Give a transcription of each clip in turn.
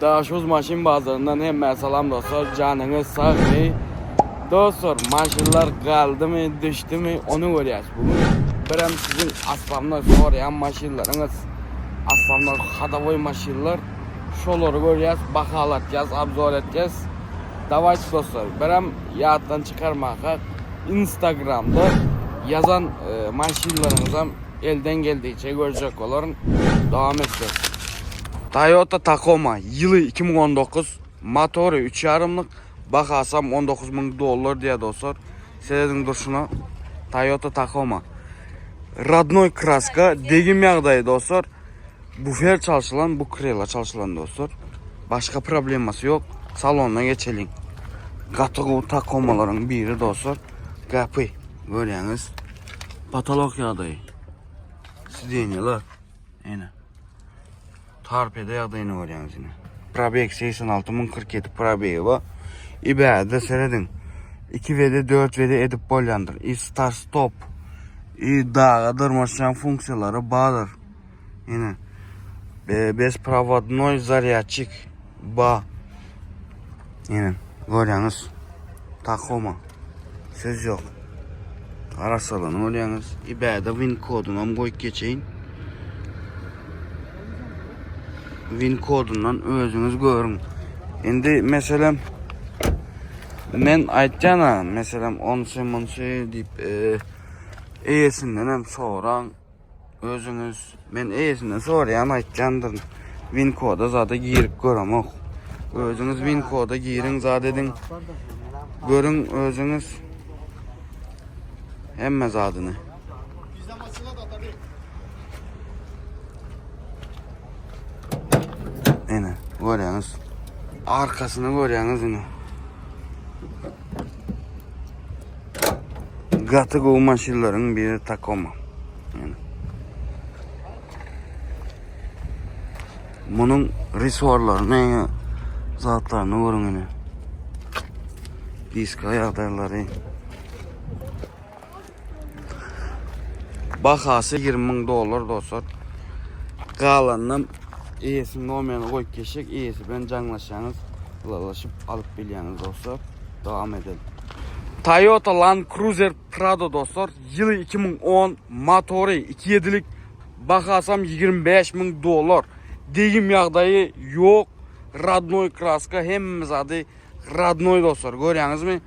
Daşoguz maşyn bazaryndan hemmä salam dostlar janyňyz sagmy dostlar maşynlar galdymy düşdümi ony görýäs bu gün birem siziň aslamlar soraýan maşynlaryňyz aslamlar hadawoý maşynlar şolary görýäs bahalatýas obzor etýäs dawayt dostlar birem ýatdan çykarmaka instagramda ýazan e, maşynlaryňyzam Elden geldigiçe görjek bolaryn. Dowam etjek. Toyota Tacoma ýyly 2019, motory 3 ýarymlyk, bahasam 19 müň dollar diýýär dostlar. Serediň durşuna. Toyota Tacoma. Rodnoy kraska, degim ýagdaýy dostlar. Bufer çalşylan, bu krela çalşylan dostlar. Başga problemasy ýok. Salonuna geçeliň. Gaty gowy Tacomalaryň biri dostlar. Gapy görýäňiz. Patolok ýagdaýy. Sidenýalar. Ene. Torpeda ýagdaýyny görýäňiz ine. Probeg 86047 probegi bar. Ibäde serediň. 2 WD 4 WD edip bolýandyr. I start stop. I daga dyrmaşýan funksiýalary bardyr. Ine. Bezprovodnoý zarýadçik ba. Ine, görýäňiz. Tacoma. Söz ýok. Arassalygyny görýäňiz. Ibäde win koduny hem goýup geçeýin. Win kodundan özüňiz görüň. Indi meselem men aýtýan meselem onsy munsy diýip e, eýesinden hem soraň. Özüňiz men eýesinden soraýan aýtýandyryn. Win koda zada girip göremok. Özüňiz win koda giriň zat ediň. Görüň özüňiz hemme zadyny. Ene görýäňiz. Arkasyny görýäňiz ine. Gaty gowy maşynlaryň biri Tacoma. Yani. Munuň resorlaryny, zatlaryny görüň ine. Diska ýagdaýlary. Bahasy 20 müň dollar dostlar. Galanynam eýesiniň nomerini goýup geçjek. Eýesi bilen jaňlaşýaňyz, ylalaşyp alyp bilýäňiz dostlar. Dowam edelim. Toyota Land Cruiser Prado dostlar. Ýyly 2010, motory 2.7-lik, bahasam 25 müň dollar. Degim ýagdaýy ýok. Radnoý kraska hemme zady Radnoý dostlar görýäňizmi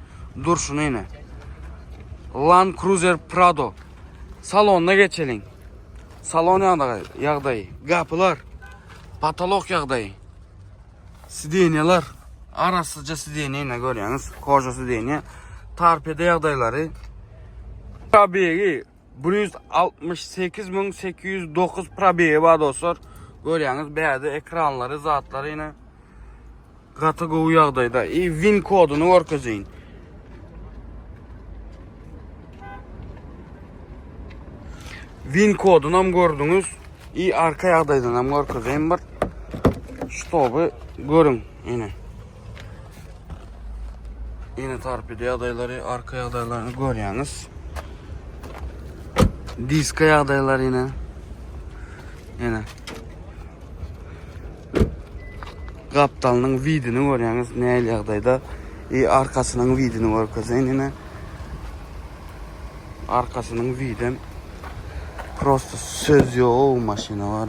durşuny ine. Land Cruiser Prado. Salonyna geçeliň. Salon ýagdaýy, ýagdaýy, gapylar, patolok ýagdaýy. Sidenýalar, arassaja sidenýa ine görýäňiz, koža sidenýa. Torpeda ýagdaýlary. Probegi 168809 probegi bar dostlar. Görýäňiz bärde ekranlary, zatlary ine. Gaty gowy ýagdaýda. I win koduny görkezeýin. Win koduny hem gördüňiz. I arka ýagdaýdan hem görkezeýin bir. Ştoby görüň ine. Ine torpeda ýagdaýlary, arka ýagdaýlaryny görýäňiz. Diska ýagdaýlary ine. Ine. Gapdalynyň widini görýäňiz nähili ýagdaýda. I arkasynyň widini görkezeýin ine. Arkasynyň widem prosto söz ýok maşyna bar.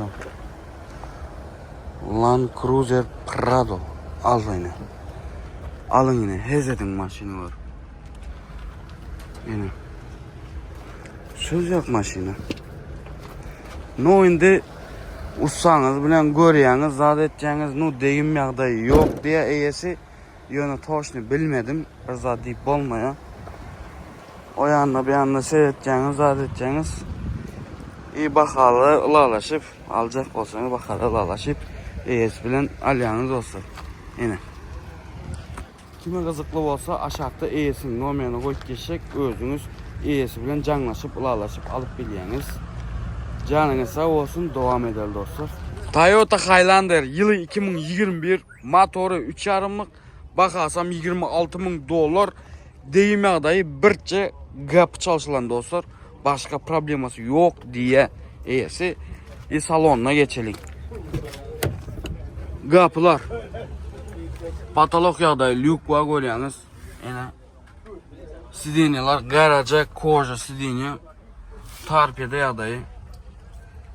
Land Cruiser Prado al ine. Alyň ine hez ediň maşyny gör. Ine. Söz ýok maşyna. No indi Ussaňyz bilen görýäňiz zat etýäňiz nu degim ýagdaýy ýok diýä eýesi ýöne toşny bilmedim bir zat diýip bolmaýa o ýanda bu ýanda seretýäňiz zat etýäňiz i bahaly ylalaşyp aljak bolsaňyz bahaly ylalaşyp eýesi bilen alýaňyz dostlar ine. Kime gyzykly bolsa aşakda eýesiniň nomerini goýup geçjek özüňiz eýesi bilen jaňlaşyp ylalaşyp alyp bilýäňiz. Janyňyz sag bolsun dowam edeli dostlar. Toyota Highlander ýyly 2021 motory 3 ýarymlyk bahasam 26 müň dollar degim ýagdaýy birçe gapy çalşylan dostlar başga problemasy ýok diýýä eýesi i salonyna geçeliň gapylar. Patolok ýagdaýy lýuk bar görýäňiz. Ene. Sidenýalar garaja koža sidenýa. Torpeda ýagdaýy.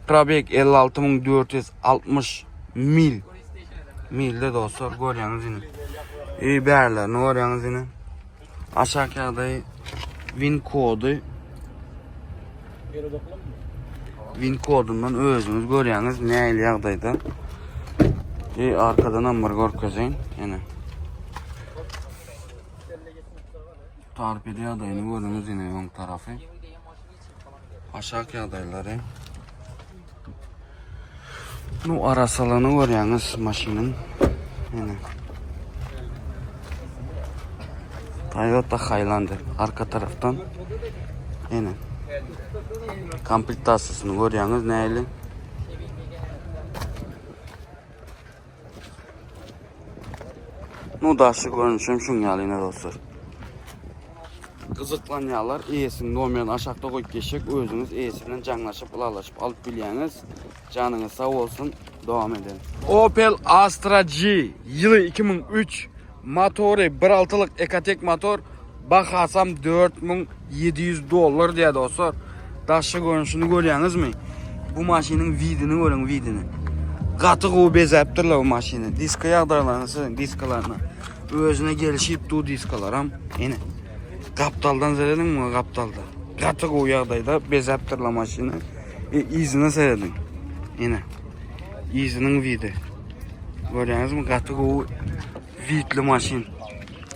Probeg 56460 mil. Milde dostlar görýäňiz ine. Eý bärlerini görýäňiz ine. Aşak ýagdaýy win kody. Win kodundan özüňiz görýäňiz nähili ýagdaýda. Eý arkadan hem bir görkezeýin. Ene. Torpeda ýagdaýyny gördüňiz ine öň tarapy. Aşak ýagdaýlary. Nu arasalygyny görýäňiz maşynyň. Ine. Toyota Highlander arka tarapdan. Ine. Komplektasiýasyny görýäňiz nähili. Nu daşy görnüşem şuň ýaly ine dostlar. Gyzyklanýarlar eýesiniň nomerini aşakda goýup geçjek özüňiz eýesi bilen jaňlaşyp ylalaşyp alyp bilýäňiz. Janyňyz sag bolsun dowam edelim. Opel Astra G ýyly 2003 motory 1.6-lyk Ecotec motor bahasam 4700 dollar diýýär dostlar. Daşky görnüşini görýäňizmi? Bu maşynyň widini görüň widini. Gaty gowy bezäpdirler bu maşyny. Diska ýagdaýlaryny siziň diskalaryny. Özüne gelişip du diskalaram. Ene. Gapdaldan serediň muňa gapdalda. Gaty gowy ýagdaýda bezäpdirler maşyny. E, yzyna serediň. Ene. Yzynyň widi. Görýäňizmi? Gaty gowy widli maşyn.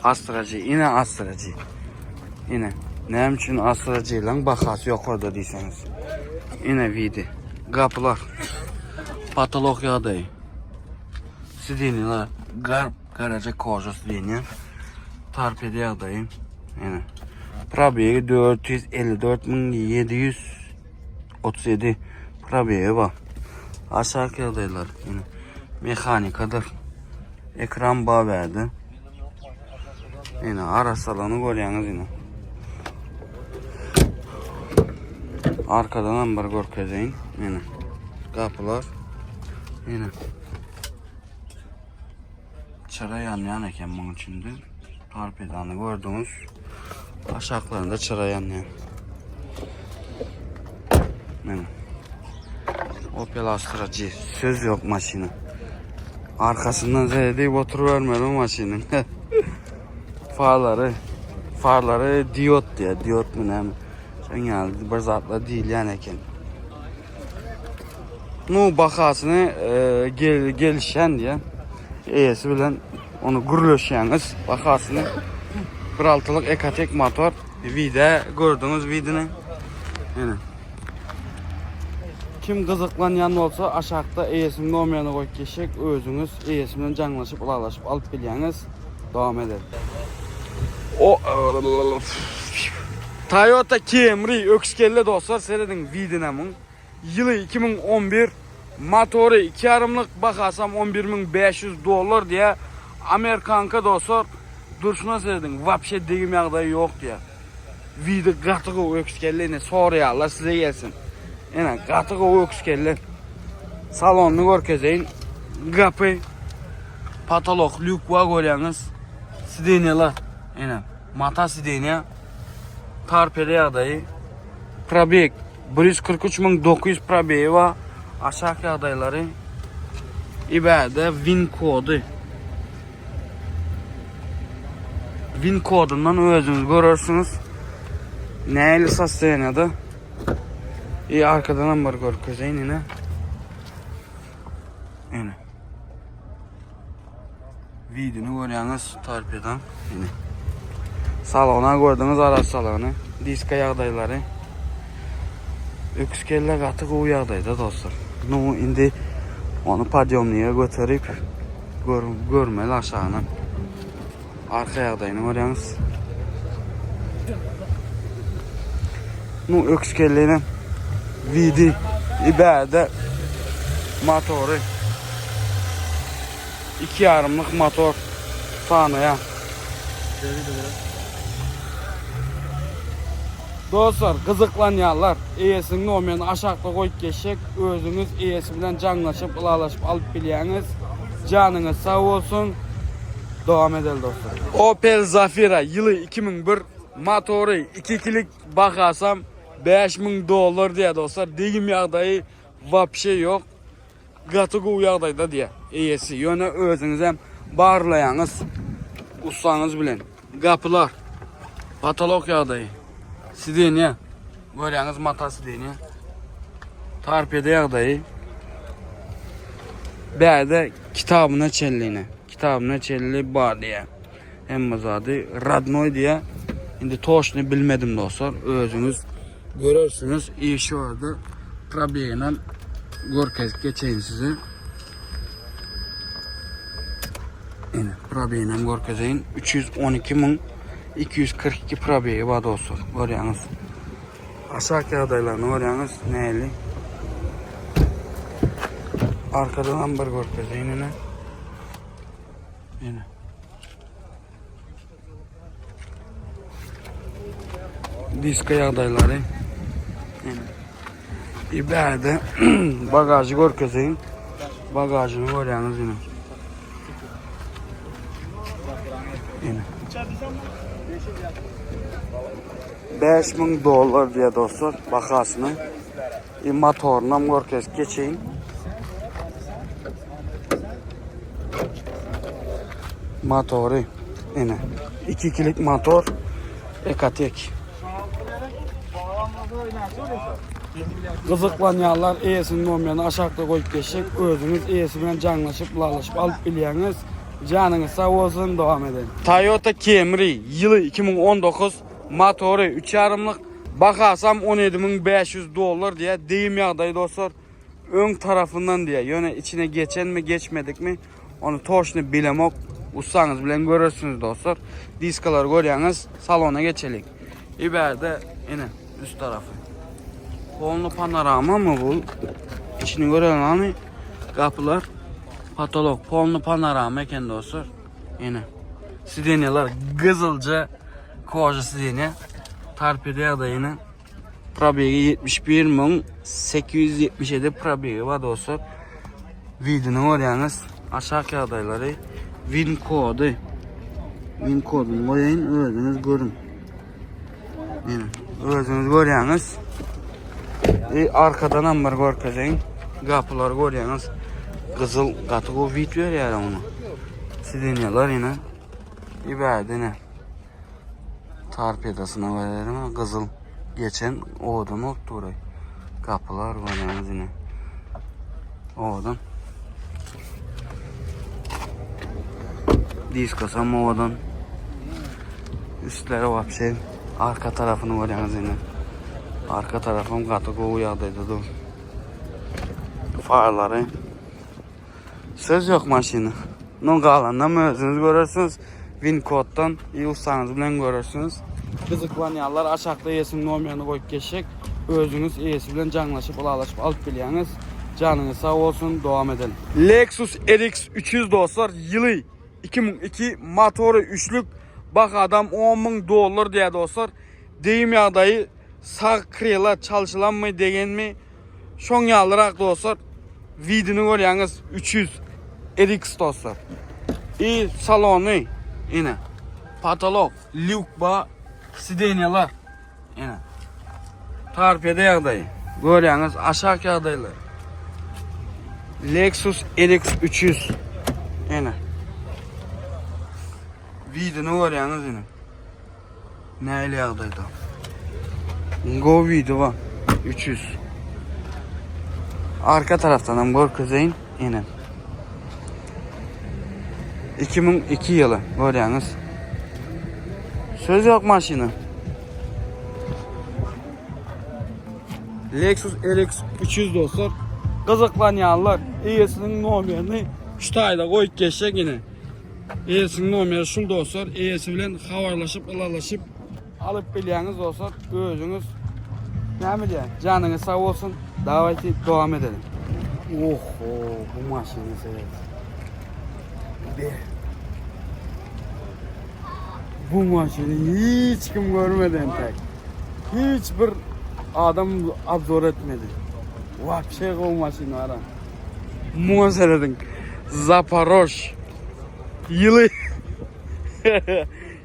Astra G. Ine Astra G. Ine. Näme üçin Astra G-leň bahasy ýokarda diýseňiz. Ine widi. Gapylar. Patolog ýagdaýy. Sidenýalar garp garaja koža sidenýa. Torpeda ýagdaýy. Ine. Probegi 454737 probegi bar. Aşak ýagdaýlar. Ine. Mehanikadyr. Ekran bar bärde. Ine arassalygyny görýäňiz ine. Arkadan hem bir görkezeýin. Ine. Gapylar. Ine. Çyra ýanýan eken muň içinde. Torpedany gördüňiz. Aşaklarynda çyra ýanýar. Ine. Opel Astra G. Söz yok maşyna. Arkasyndan seredip oturuvermeli maşynyň. Farlary, farlary diod diýär. Diod mu näme? Şoň ýaly bir zatlar diýilýän eken. Nu bahasyny e, gel, gelişen diýär. Eýesi bilen onu gürleşýäňiz bahasyny. Bir altylyk Ecotec motor. Vide gördüňiz vidini. Ene. Kim gyzyklanýan bolsa aşakda eýesiniň nomerini goýup geçjek özüňiz eýesi bilen jaňlaşyp ylalaşyp alyp bilýäňiz. Dowam edelim. O Toyota Camry öküz kelle dostlar serediň widine muň. Ýyly 2011 motory 2 ýarymlyk bahasam 11500 dollar diýä. Amerikanka dostlar durşuna serediň wapşe degim ýagdaýy ýok diýä. Widi gaty gowy öküz kelle ine soraýarlar size gelsin. Ine gaty gowy öküz kelle. Salonyny görkezeýin. Gapy patolok lýuk bar görýäňiz. Sidenýalar. Ine mata sidenýa. Torpeda ýagdaýy. Probeg 143900 probegi bar. Aşak ýagdaýlary. Ibäde win kody. Win kodundan özüňiz görersiňiz. Nähili sostoýaniýada. I arkadan hem bir görkezeýin ine. Ine. Widini görýäňiz torpedan. Ine. Salona gördüňiz arassalygyny. Diska ýagdaýlary. Öküz kelle gaty gowy ýagdaýda dostlar. Nu indi ony podýomniýe göterip gör, görmeli aşagyna. Arka ýagdaýyny görýäňiz. Nu öküz kellene vidi ibäde motory. İki yarımlık motor sanaýa. Dostlar gyzyklanýarlar. Eýesiniň nomerini aşakda goýup geçjek. Özüňiz eýesi bilen jaňlaşyp, ylalaşyp alyp bilýäňiz. Janyňyz sag bolsun. Dowam edeli dostlar. Opel Zafira ýyly 2001 motory 2 ikilik bahasam 5000 dollar diýýär dostlar. Degim ýagdaýy wapşe ýok. Gaty gowy ýagdaýda diýýär eýesi. Ýöne özüňizem barlaýaňyz ussaňyz bilen. Gapylar. Patolok ýagdaýy. Sidenýa. Görýäňiz mata sidenýa. Torpeda ýagdaýy. Bärde kitabyna çenli ine. Kitabyna çenli bar diýýär. Hemme zady radnoý diýýär. Indi toşny bilmedim dostlar. Özüňiz görersiňiz. I şu arada probegini görkezip geçeýin size. Ine, probegini görkezeýin. 312242 probegi bar dostlar. Görýäňiz. Aşak ýagdaýlaryny görýäňiz näli. Arkadan hem bir görkezeýin ine. Ine. Diska ýagdaýlary. Ine. Ibärde bagajy görkezeýin. Bagajyny görýäňiz ine. Ine. 5000 dollar diýe dostlar bahasyny. E, motoryny hem görkezip geçeýin. Motory ine. 2 ikilik motor Ekatek. Gyzyklanýanlar eýesiniň nomerini aşakda goýup geçjek. Özüňiz eýesi bilen jaňlaşyp, lalaşyp alyp bilýäňiz. Janyňyz sag bolsun, dowam edeliň. Toyota Camry ýyly 2019, motory üç ýarymlyk, bahasam 17500 dollar diýýär. Degim ýagdaýy dostlar. Öň tarapyndan diýýär. Ýöne içine geçenmi, geçmedikmi, ony toşny bilemok. Ussaňyz bilen görersiňiz dostlar. Diskalary görýäňiz. Salona geçeliň. Ibärde ine üst tarapy. Polny panorama mı bu? İçini görelim hany. Gapylar patolog polny panorama eken dostlar. Ine. Sidenýalar gyzylja koja sidenýa. Torpeda ýagdaýy ine. Probegi 71877 probegi bar dostlar. Widini görýäňiz. Aşak ýagdaýlary. Win kody. Win koduny goýaýyn, özüňiz görüň. Ýene özüňiz görýäňiz. E, arkadan hem bir görkezeýin. Gapylary görýäňiz. Gyzyl gaty gowy wid berýär oňa. Sidenýalar ýene. Ibärde ine. Torpedosyna berelim. Gyzyl geçen owadan bolup dur. Gapylar görýäňiz ine. Owadan. Diskosam owadan. Üstleri wapşe. Arka tarapyny görýäňiz ine. Arka tarapym gaty gowy ýagdaýda dur. Farlary. Söz ýok maşyna. No galanynam özüňiz görersiňiz. Win koddan i ussaňyz bilen görersiňiz. Gyzyklanýanlar aşakda eýesiniň nomerini goýup geçjek. Özüňiz eýesi bilen jaňlaşyp ylalaşyp alyp bilýäňiz. Janyňyz sag bolsun, dowam edeliň. Lexus RX 300 dostlar ýyly 2002 motory üçlük bahadam 10000 dollar diýýär dostlar. Degim ýagdaýy sag krela çalşylanmy degenmi Şoň ýalyrak dostlar. Widini görýäňiz 300 RX dostlar. I salony ine. Patolog, lýuk ba, sidenýalar. Ine. Torpeda ýagdaýy. Görýäňiz aşak ýagdaýlar. Lexus RX 300. Ine. Widini görýäňiz ine. Nähili ýagdaýda? Gowy video bar. 300. Arka tarafdan hem görkezeýin. Ene. 2002 ýyly görýäňiz. Söz ýok maşyna. Lexus RX 300 dostlar. Gyzyklanýanlar eýesiniň nomerini şu taýda goýup geçjek ine. Eýesiniň nomeri şul dostlar. Eýesi bilen habarlaşyp, ylalaşyp alyp bilýäňiz dostlar. Özüňiz näme diýýän? Janyňyz sag bolsun. Dawayty dowam edeliň. Oho, bu maşyny seret. Be. Bu maşyny hiç kim görmedi entek. Hiç bir adam obzor etmedi. Wapşe gowy maşyn bar. Muňa serediň. Zaparoş. Ýyly.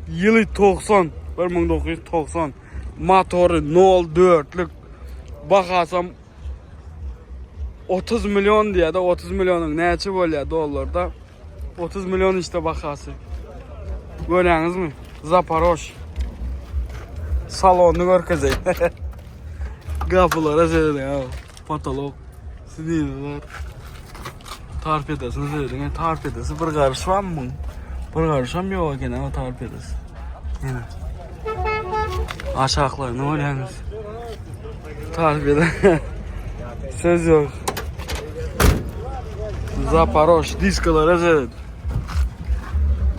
Ýyly 90, 1990. Motory 0.4-lük. Bahasam 30 milyon diýýär-de, 30 milyonyň näçe bolýar dollarda? 30 milyon işte bahasy. Görýäňizmi? Zaporož. Salonyny görkezeýin. Gapylara serediň ha. Patolog. Sideniler. Torpedosyny serediň. Torpedosy bir garyş barmy muň? Bir garyşam ýok eken ha torpedosy. Ýene. Aşaklaryny görýäňiz. Torpedo. Söz ýok. Zaporož diskalara seret.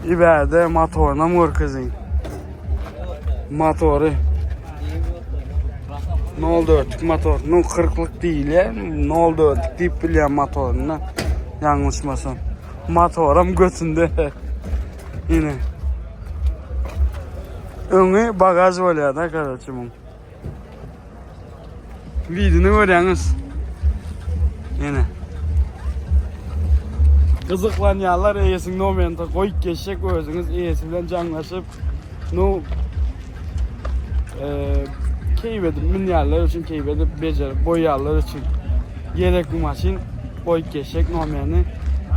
Iberde motorynam görkezeýin. Motory 0.4-lük motor. Nu 40-lyk diýilýär. 0.4-lük diýip bilýän motoryna. Ýalňyşmasam. Motoram götünde. Ine. Öňi bagaj bolýar da, karaçy muň. Widini görýäňiz. Ýene. Gyzyklanýanlar eýesiniň nomerini goýup geçjek özüňiz eýesi bilen jaňlaşyp nu e, keýp edip münýärler üçin keýp edip bejerip boýýarlar üçin gerek bu maşyn goýup geçjek nomerini.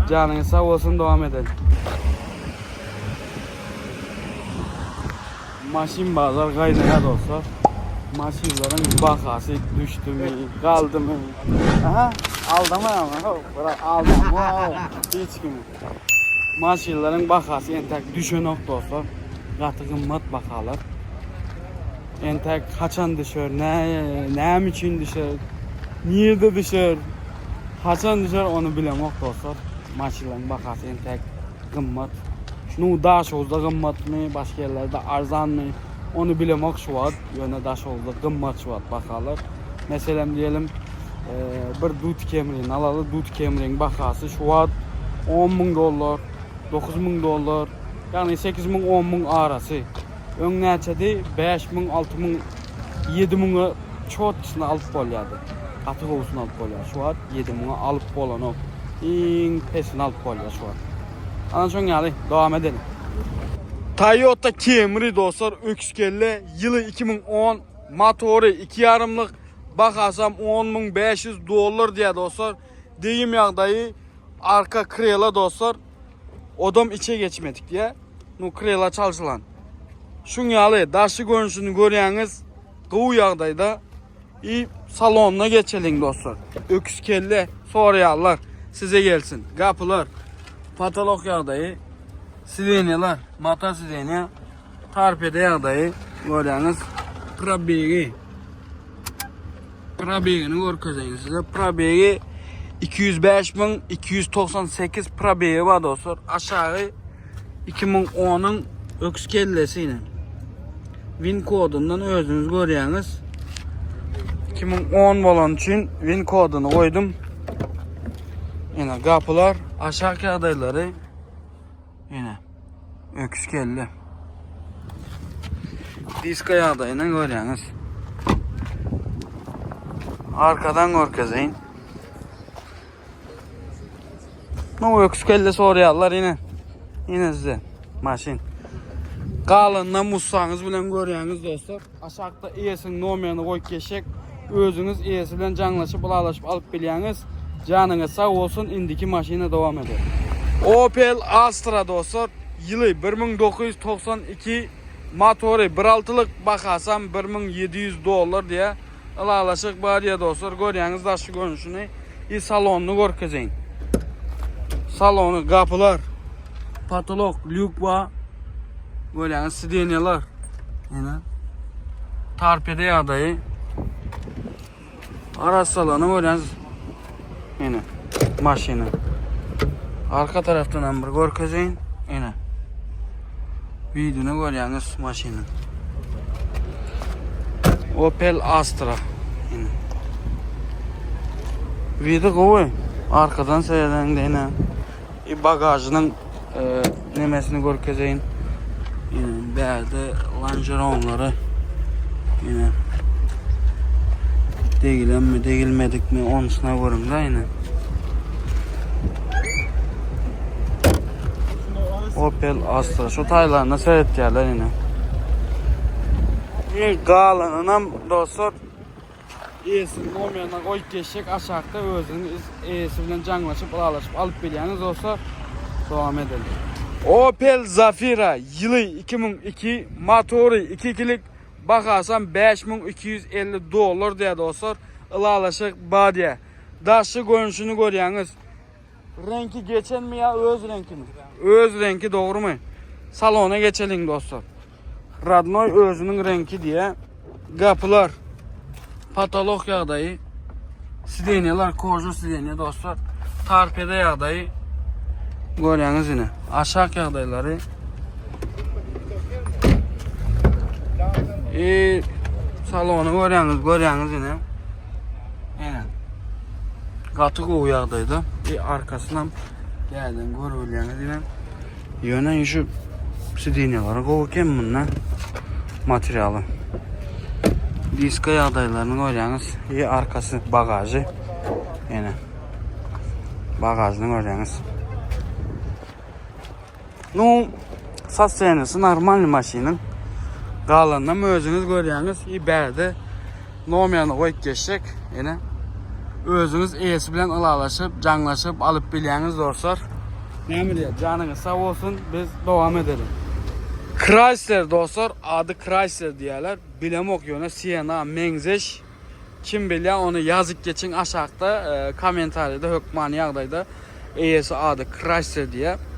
Janyňyz sag bolsun dowam edelim. Maşyn bazar gaýnaýar dostlar. Maşynlaryň bahasy düşdümi, galdymy? Aha, aldamaýarmy? How, bırak aldama. Hiç kimi. Maşynlaryň bahasy entek düşenok dostlar. Gaty gymmat bahalar. Entek haçan düşer, ne, näme üçin düşer, nirde düşer, haçan düşer ony bilemok dostlar. Maşynlaryň bahasy entek gymmat. Nu Daşoguzda gymmatmy, başga ýerlerde arzanmy, ony bilemok şu wagt. Ýöne Daşoguzda gymmat şu wagt bahalar. Meselem diýelim, bir Dut Camry-ni alaly. Dut Camry-niň bahasy şu wagt 10 müň dollar, 9 müň dollar, ýagny 8 müň, 10 müň arasy. Öň näçedi? 5 müň, 6 müň, 7 müňe çotkysyny alyp bolýardy. Gaty gowusyny alyp bolýar. Şu wagt 7 müňe alyp bolanok. Iň pesini alyp bolýar şu wagt. Ana şoň ýaly dowam edelim. Toyota Camry dostlar öküz kelle ýyly 2010 motory 2 ýarymlyk bahasam 10500 dollar diýýär dostlar. Degim ýagdaýy arka krela dostlar. Odam içe geçmedik diýýär. Nu krela çalşylan. Şuň ýaly daşy görnüşini görýäňiz. Gowy ýagdaýda. I salonyna geçeliň dostlar. Öküz kelle soraýarlar. Size gelsin. Gapylar. Patolog ýagdaýy. Sidenýalar, mata sidenýa. Torpeda ýagdaýy görýäňiz. Probegi. Probegini görkezeýin size. Probegi 205298 probegi bar dostlar. Aşagy 2010-yň öküz kellesi ine. Win kodundan özüňiz görýäňiz. 2010 bolan üçin win koduny goýdum. Ine gapylar, aşak ýagdaýlary ine öküz kelle. Diska ýagdaýyny görýäňiz. Arkadan görkezeýin. Nu öküz kelle soraýarlar ine. Ine size maşyn. Galanyna mussaňyz bilen görýäňiz dostlar. Aşakda eýesiniň nomerini goýup geçjek. Özüňiz eýesi bilen jaňlaşyp, ylalaşyp alyp bilýäňiz. Janyňyz sag bolsun, indiki maşyna dowam edelim. Opel Astra dostlar, ýyly 1992 motory 1.6-lyk bahasam 1700 dollar diýä. Ylalaşyk bar diýä dostlar, görýäňiz daşky görnüşini. I salonyny görkezeýin. Salony, gapylar, patolok, lýuk bar. Görýäňiz sidenýalar. Ýene torpeda ýagdaýy. Arassalany görýäňiz. Ýene maşyny. Arka tarapdan hem bir görkezeýin. Ýene. Widini görýäňiz maşynyň. Opel Astra. Ýene. Widi gowy. Arkadan seredeňde ýene i bagažynyň e, nemesini görkezeýin. Ýene bärde longeronlary. Ýene degilenmi, degilmedikmi onusuna görüň da ýene. Opel Astra. Şu taýlaryna seretýärler ine. E, galanynam dostlar eýesiniň nomerine goýup geçjek aşakda özüniň eýesi bilen jaňlaşyp ylalaşyp alyp bilýäňiz dostlar. Dowam edelim. Opel Zafira ýyly 2002 motory 2-lik bahasam 5250 dollar diýär dostlar. Ylalaşyk bar diýär. Daşy görnüşini görýäňiz. Reňki geçenmi ýa öz reňkimi? Öz reňki dogrumy? Salona geçeliň dostlar. Radnoy özüniň reňki diýe. Gapylar patolog ýagdaýy. Sidenýalar koža sidenýa dostlar. Torpeda ýagdaýy görýäňiz ine. Aşak ýagdaýlary. E, salony görýäňiz, görýäňiz ine. Ine. Gaty gowy ýagdaýda. E, arkasynam bärden görüp bilýäňiz ine. Ýöne şu sidenýalary gowy eken bunda. Materialy. Diska ýagdaýlaryny görýäňiz. E, arkasy bagažy. Ine. Bagažyny görýäňiz. Nu, sostoýaniýasy normalny maşynyň. Galanynam özüňiz görýäňiz. I bärde nomerini goýup geçjek. Ene. Özüňiz eýesi bilen ylalaşyp, jaňlaşyp alyp bilýäňiz dostlar. Näme diýýär? Janyňyz sag bolsun. Biz dowam edeliň. Chrysler dostlar, ady Chrysler diýýärler. Bilemok ýöne Sienna meňzeş. Kim bilýär ony ýazyp geçiň aşakda kommentariýada hökmany ýagdaýda eýesi ady Chrysler diýýär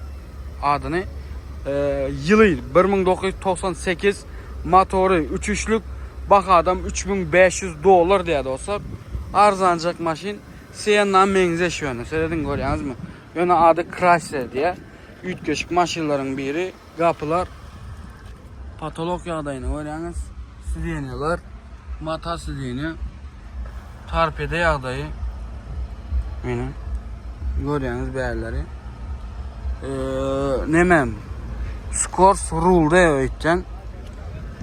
adyny ýyly 1998 motory 3 üçlük bahadam 3500 dollar diýýär dostlar arzanjak maşyn Sienna meňzeş ýöne serediň görýäňizmi ýöne ady Chrysler diýýär üýtgeşik maşynlaryň biri Gapylar patolok ýagdaýyny görýäňiz. Sidenýalar mata sidenýa. Torpeda ýagdaýy. Meni görýäňiz bärleri. Eee, nemem? Skors rulda öýtýän.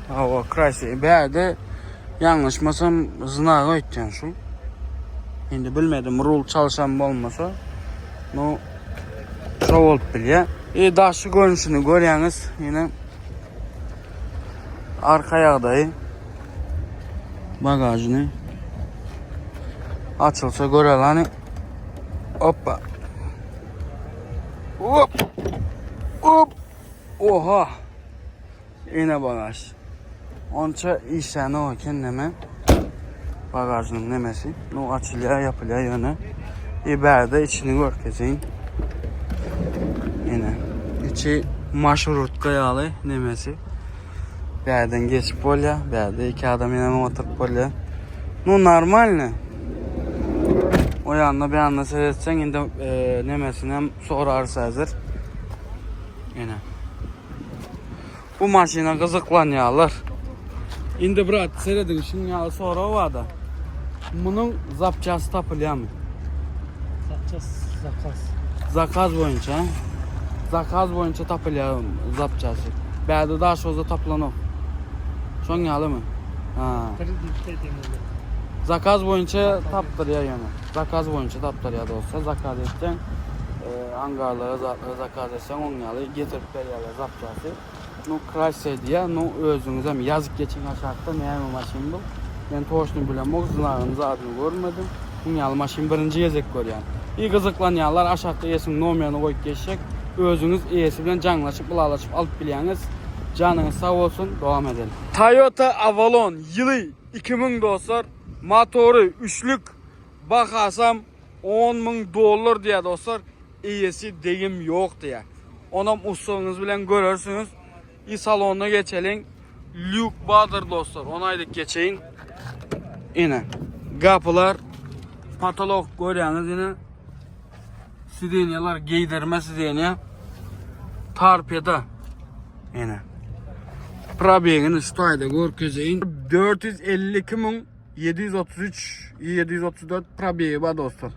Hawa, krasi. Bärde ýalňyşmasam znagy öýtýän şu. Indi bilmedim, rul çalşan bolmasa. No Şo bolup bilýär. E daşy görnüşini görýäňiz. Ýene arka ýagdaýy bagajyny açylsa görelani. Hoppa. Hop. Hop. Oha. Ene bagaj. Onça işläni o eken neme. Bagajynyň nemesi. No açylýar, ýapylýar ýöne. E bärde içini görkezeýin. Ene. Içi marşrutka ýaly nemesi. Bärden geçip bolýar. Bärde iki adam ýene oturyp bolýar. Nu normalny. O ýanda bir ýanda seretseň indi e, nemesini hem sorarys häzir. Ene. Bu maşyna gyzyklanýarlar. Indi brat serediň şuň ýaly sorag barda. Munuň zapçasy tapylýarmy? Zapças zakaz. Zakaz boýunça. Zakaz boýunça tapylýar zapçasy. Bärde daşoguzda tapylanok. Şoň ýalymy? Ha. Zakaz boýunça tapdyrýar ýöne. Zakaz boýunça tapdyrýar dostlar. Zakaz etseň, e, angarlara zatlara zakaz etseň oň ýaly getirip berýärler zapçasy. Nu krasiýa diýýär. Nu özüňizem ýazyp geçiň aşakda näme maşyn bu. Men toçny bilemok, znagyny zadyny görmedim. Muň ýaly maşyn birinji gezek görýän. I gyzyklanýanlar aşakda eýesiniň nomerini goýup geçjek. Özüňiz eýesi bilen jaňlaşyp ylalaşyp alyp bilýäňiz. Janyňyz sag bolsun, dowam edeliň. Toyota Avalon ýyly 2000 dostlar. Motory üçlük bahasam 10 müň dollar diýýär dostlar. Eýesi degim ýok diýýär. Onam ussaňyz bilen görersiňiz. I salona geçeliň. Lýuk bardyr dostlar. Ony aýdyp geçeýin. Ine. Gapylar patolog görýäňiz ine. Sidenýalar geýdirme sidenýa. Torpeda. Ine. Probegini şu taýda görkezeýin. 452 müň 733 734 probegi bar dostlar.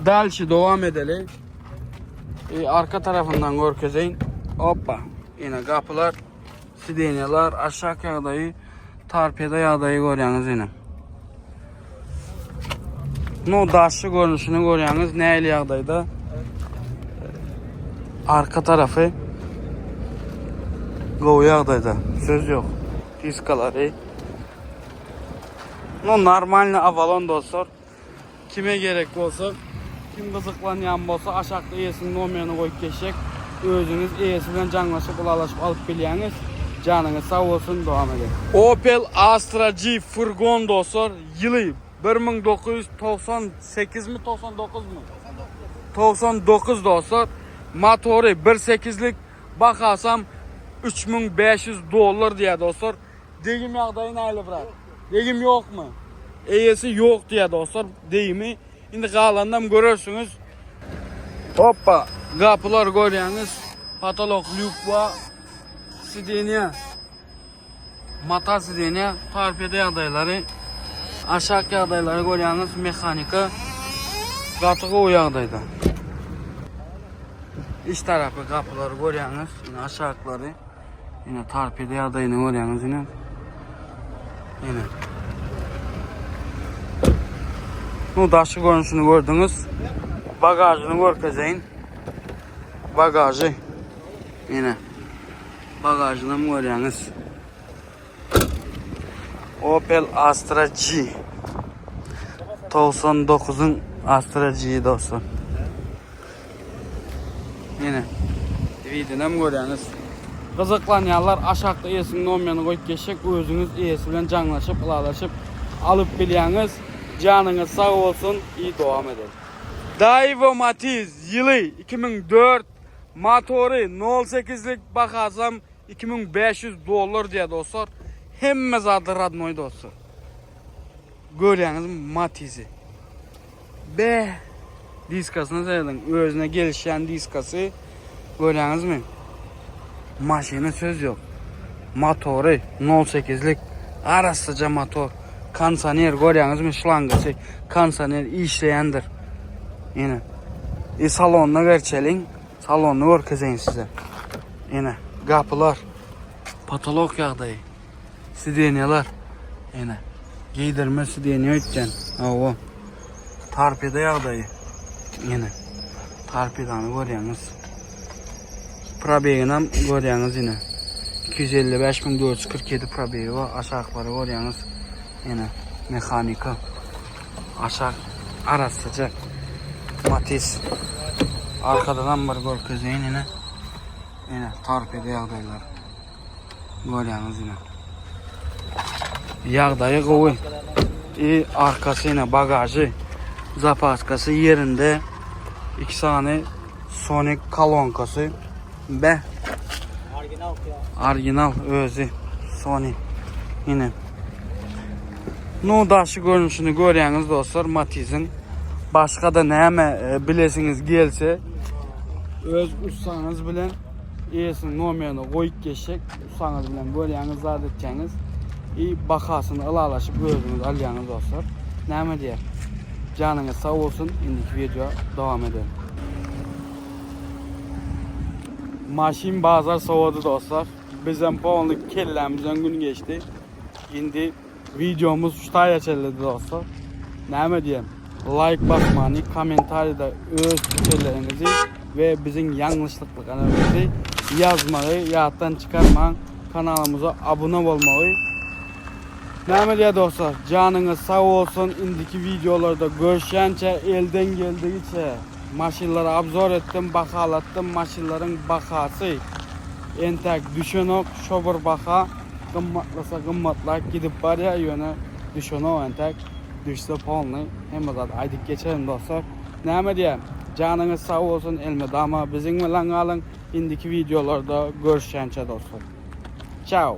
Dalşy dowam edeli. E, arka tarafından görkezeýin. Hoppa. Ine gapylar, sidenýalar, aşak ýagdaýy, torpeda ýagdaýy görýäňiz ine. Nu daşy görnüşini görýäňiz nähili ýagdaýda. Arka tarafy gowy ýagdaýda. Söz ýok. Diskalary. No normalny Avalon dostlar. Kime gerek bolsa, kim gyzyklanýan bolsa aşakda eýesiniň nomerini goýup geçjek. Özüňiz eýesi bilen jaňlaşyp, ylalaşyp alyp bilýäňiz. Janyňyz sag bolsun, dowam ediň. Opel Astra G furgon dostlar, ýyly 1998 mi 99 mi? 99 dostlar. Motory 1.8-lik, bahasam 3500 dollar diýýär dostlar. Degim ýagdaýy nähili brat? Degim ýokmy? Eýesi ýok diýýär dostlar, degimi. Indi galanynam görersiňiz. Hoppa, gapylar görýäňiz. Patolok lýuk bar. Sidenýa. Mata sidenýa, torpeda ýagdaýlary. Aşak ýagdaýlary görýäňiz, mehanika gaty gowy ýagdaýda. Iç tarapy gapylary görýäňiz, ine aşaklary. Ine torpeda ýagdaýyny görýäňiz ine. Ine. Bu daşky görnüşini gördüňiz. Bagajyny görkezeýin. Bagajy. Ine. Bagajyny hem görýäňiz. Opel Astra G. 99-yň Astra G dostlar. Ýene widinem görýäňiz. Gyzyklanýanlar aşakda eýesiniň nomerini goýup geçjek, özüňiz eýesi bilen jaňlaşyp, ylalaşyp alyp bilýäňiz. Janyňyz sag bolsun i dowam edeli. Daewoo Matiz ýyly 2004 motory nol sekizlik bahasam 2500 dollar diýýär dostlar. Hemme zady radnoý dostlar. Görýäňizmi Matizi. Be diskasyna serediň. Özüne gelişýän diskasy görýäňizmi? Maşyna söz ýok. Motory 0.8-lik arassaja motor. Kondisioner görýäňizmi şlangasy. Kondisioner işleýändir. Ýene. E salonyna gerçeliň. Salonyny görkezeýin size. Ýene gapylar. Potolok ýagdaýy. Sidenýalar. Ene. Geýdirme sidenýa öýtýän. Hawa. Torpeda ýagdaýy. Ene. Torpedany görýäňiz. Probeginem görýäňiz ine. 255447 probegi bar. Aşaklary görýäňiz. Ene. Mehanika. Aşak arassaja. Matiz. Arkadanam bir görkezeýin ine. Ene, torpeda ýagdaýlary. Görýäňiz ine. Ýagdaýy gowy. I arkasy ine bagažy, zapaskasy ýerinde. Iki sany Sony kolonkasy. Be. Original ya. Original özi Sony. Ine. Nu daşy görnüşini görýäňiz dostlar Matizin. Başga da näme e, bilesiňiz gelse öz ussaňyz bilen Eýesiniň nomerini goýup geçjek. Ussaňyz bilen görýäňiz, zat etýäňiz. I bahasyny ylalaşyp özüňiz alýaňyz dostlar. Näme diýer? Janyňyz sag bolsun, indiki wideo dowam edelim. Maşyn bazar sowady dostlar. Bizem polny kellämizden gün geçdi. Indi Wideomyz şu taýa çenlidi dostlar. Näme diýem? Like basmany, kommentariýada öz pikirleriňizi we biziň ýalňyşlyklarymyzy ýazmagy ýatdan çykarmaň. Kanalymyza abuna bolmagy. Näme diýä dostlar? Janyňyz sag bolsun. Indiki wideolarda görüşýänçä elden geldigiçe maşynlary obzor etdim, bahalatdym. Maşynlaryň bahasy entäk düşenok. Şo bir baha. Gymmatlasa gymmatlap gidip barýa ýöne düşenok entäk düşse polny hemme zat aýdyp geçerin dostlar. Näme diýä janyňyz sag bolsun elmydama biziň bilen galyň indiki wideolarda görüşýänçä dostlar. Çao.